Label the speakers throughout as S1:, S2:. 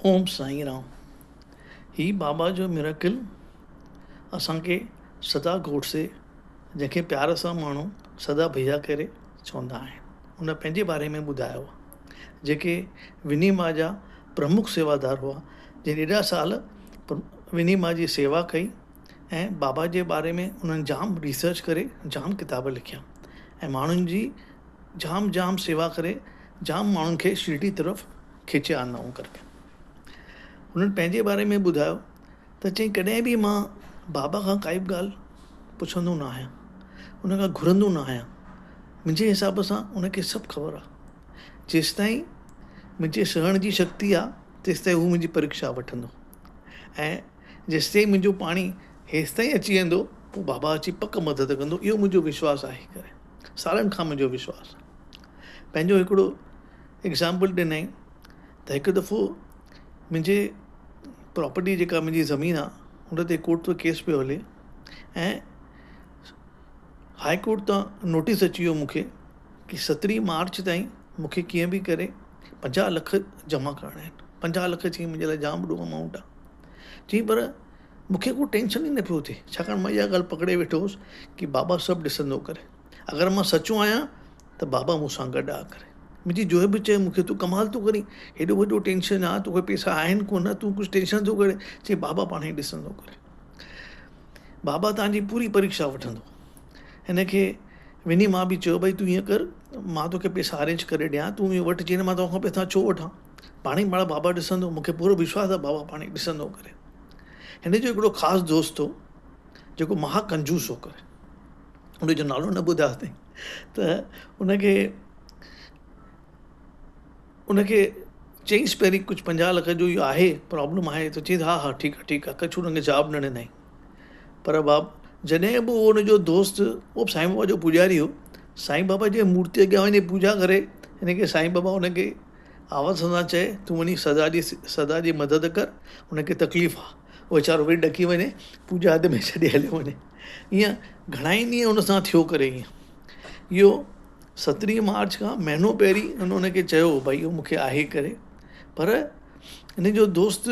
S1: اوم سائين رام هي بابا جو مريڪل اسان کي سدا گوڊسي جنهن کي پيار سان ماڻهو سدا ڀيا ڪري چوندا آهن ان پنهنجي باري ۾ ٻڌايو آهي جيڪي وني مان جا پرمک سيوادار هئا جن ايڏا سال وني مان جي سيوا ڪئي ۽ بابا جي باري ۾ انهن جام ريسرچ ڪري جام ڪتاب لکيا ۽ ماڻهن جي جام جام سيوا ڪري جام ماڻهن کي شرڊي طرف کيچي آندائون ڪرڪي. هنن پنهنجي باري ۾ ٻڌايو ته چيائين ڪڏهن به مان بابا کان ڪائي به ڳالهه پڇندو نه آهيان، ان کان گهرندو نه آهيان. منهنجي حساب سان ان کي سڀ خبر آهي. جيستائين منهنجي سهڻ جي شڪتي آهي تيستائين هو منهنجي پريڪشا وٺندو ۽ جيستائين منهنجو پاڻي هيستائين اچي ويندو پوء بابا اچي پڪ مدد ڪندو اهو منهنجو وشواس آهي ڪري سالن کان منهنجو وشواس آهي. پنهنجو هڪڙو ايگزامپل ڏنائين ته هڪ دفعو منهنجي پراپرٽي جيڪا منهنجي زمين آهي ان تي ڪورٽ ۾ ڪيس پيو هلي ۽ هاء ڪورٽ تان نوٽيس اچي ويو مونکي ڪي سترهين مارچ تائين مونکي ڪيئن به ڪري 50 لک جمع ڪرڻا آهن. 50 لک چئي منهنجي لاء جام وڏو امائونٽ آهي. چئي پر مونکي ڪو ٽينشن ئي نه پيو ٿئي ڇاڪاڻ مان اها ڳالهه پڪڙي ويٺو هوس ڪي بابا سڀ ڏسندو ڪري اگر مان سچو آهيان ته بابا مون سان گڏ آ ڪري. منهنجي جوء به چئي مون کي تون ڪمال ٿو ڪرين، هيڏو وڏو ٽينشن آ، توکي پيسا آهن ڪونه، تون ڪجهه ٽينشن ٿو ڪرين. چئي بابا پاڻ ئي ڏسندو ڪري. بابا توهان جي پوري پريڪشا وٺندو. هن کي وني مان به چيو ڀئي تون ائين ڪر مان توکي پيسا ارينج ڪري ڏيان تون اهو وٺ. چئي نه مان توکان پيسا ڇو وٺان، پاڻ ئي پاڻ بابا ڏسندو، مون کي پورو وشواس آ بابا پاڻ ئي ڏسندو ڪري. هن جو هڪڙو خاص دوست هو جيڪو مها ڪنجوس هو ڪري. ان جو نالو نه ٻڌايو اٿئي ته ان کي ان کي چئينس پهرين ڪجهه 50 لک جو اهو آهي پرابلم آهي ته چئيس ها ها ٺيڪ آهي ٺيڪ آهي ڪجهه ان کي جواب نه ڏنائين پر باب جڏهن به اهو ان جو دوست اهو به سائين بابا جو پوڄاري هو سائين بابا جي مورتي اڳيان وڃي پوڄا ڪري هن کي سائين بابا ان کي آواز سان چئي تون وڃي سدا جي سدا جي مدد ڪر ان کي تڪليف آهي اهو ويچارو وري ڏڪي وڃي پوڄا اڌ ۾ ڇڏي هليو وڃي ائين گهڻا ئي ڏينهن ان سان ٿيو ڪري ائين اهو 17 مارچ کان مهينو پهرين هن ان کي چيو ڀئي اهو مونکي آهي ڪري پر هن جو دوست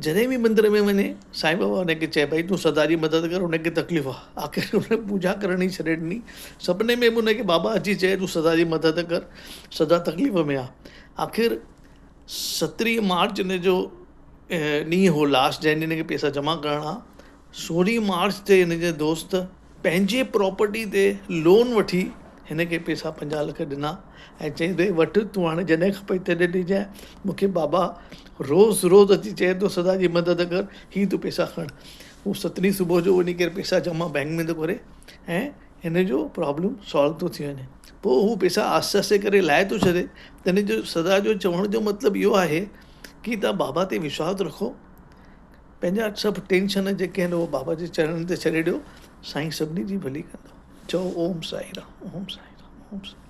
S1: جڏهن به مندر ۾ وڃي سائين بابا هن کي چئي ڀئي تون سدا جي مدد ڪر هن کي تڪليف آهي آخر هن پوڄا ڪرڻ ئي ڇڏي ڏني سپني ۾ به هن کي بابا اچي چئي تون سدا جي مدد ڪر سدا تڪليف ۾ آهي آخر 17 مارچ هن جو ڏينهن هو لاسٽ جنهن ڏينهن هن کي پئسا جمع ڪرڻا 16 مارچ تي هن جي دوست پنهنجي پراپرٽي تي لون وٺي هن کي پئسا 50 لک ڏنا ۽ چيائين ڀئي وٺ تون هاڻي جڏهن کپئي تڏهن ڏجانء مون کي بابا روز روز اچي چئي ٿو سدا جي مدد ڪر هي تون پئسا کڻ هو سترهين صبح جو وڃي ڪري پئسا جمع بئنڪ ۾ ٿو ڪري ۽ هن جو پرابلم سالو ٿو ٿي وڃي پوء هو پئسا آهستي آهستي ڪري لاهي ٿو ڇڏي تنهن جو سدا جو چوڻ جو مطلب اهو آهي ڪي توهان بابا تي وشواس رکو پنهنجا سڀ ٽينشن جيڪي آهن اهو بابا جي چرڻن تي ڇڏي ڏيو سائين سڀني جي ڀلي ڪندو. چئو اوم سائين رام اوم سائين رام اوم سائين.